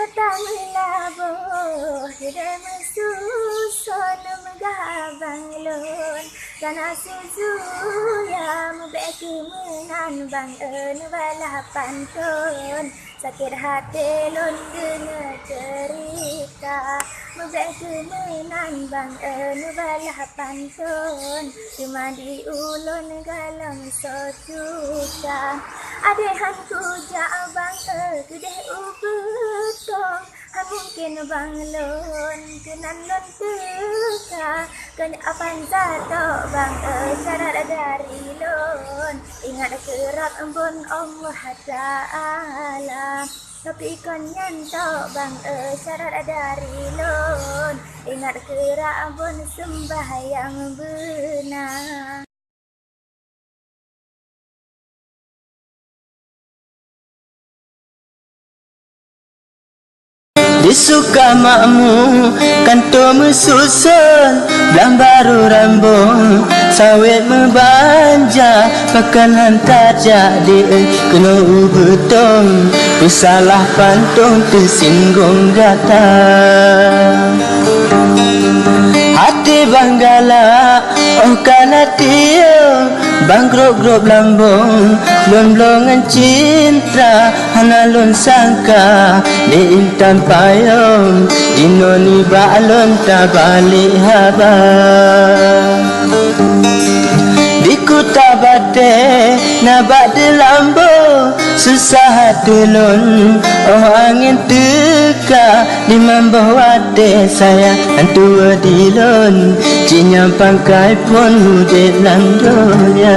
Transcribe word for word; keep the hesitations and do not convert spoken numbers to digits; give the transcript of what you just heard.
Tameulaboh keudeh meususon, meugah abang lôn kana susu ya, meubèk keu meunan bang e, neubalah pantôn. Sakét haté lôn deungoe ceurita, meubèk keu meunan bang e, neubalah pantôn. Teuma di ulôn galom soe cuta, adéh han kujak bang e, keudeh u beutông. Hana mungken bang lôn keunan lôn teuka, keu apan zato bang e, syarat dari lôn. Ingat keurab ngon Allah Taala, tapi kon nyan tok bang e, syarat dari lôn. Ingat keurab ngon seumbahyang beuna. Di Sukamakmu kantô meususon, blang barô rambong, sawét meubanja, makanan tajak di keunoe u beutông, peusalah pantôn teusinggong gata. Até bang galak, oh kana tiyeue, bang grôp-grôp lambông, lôn bloe ngon cinta, hana lôn sangka, di intan payông, jinoe nibak lôn tabalek haba. Di kuta batée na bak di lambông, susah até lôn, oh angén teuka, limong boh watée sayang hantu di lôn, jih nyan pangkai phon udeb lam donya.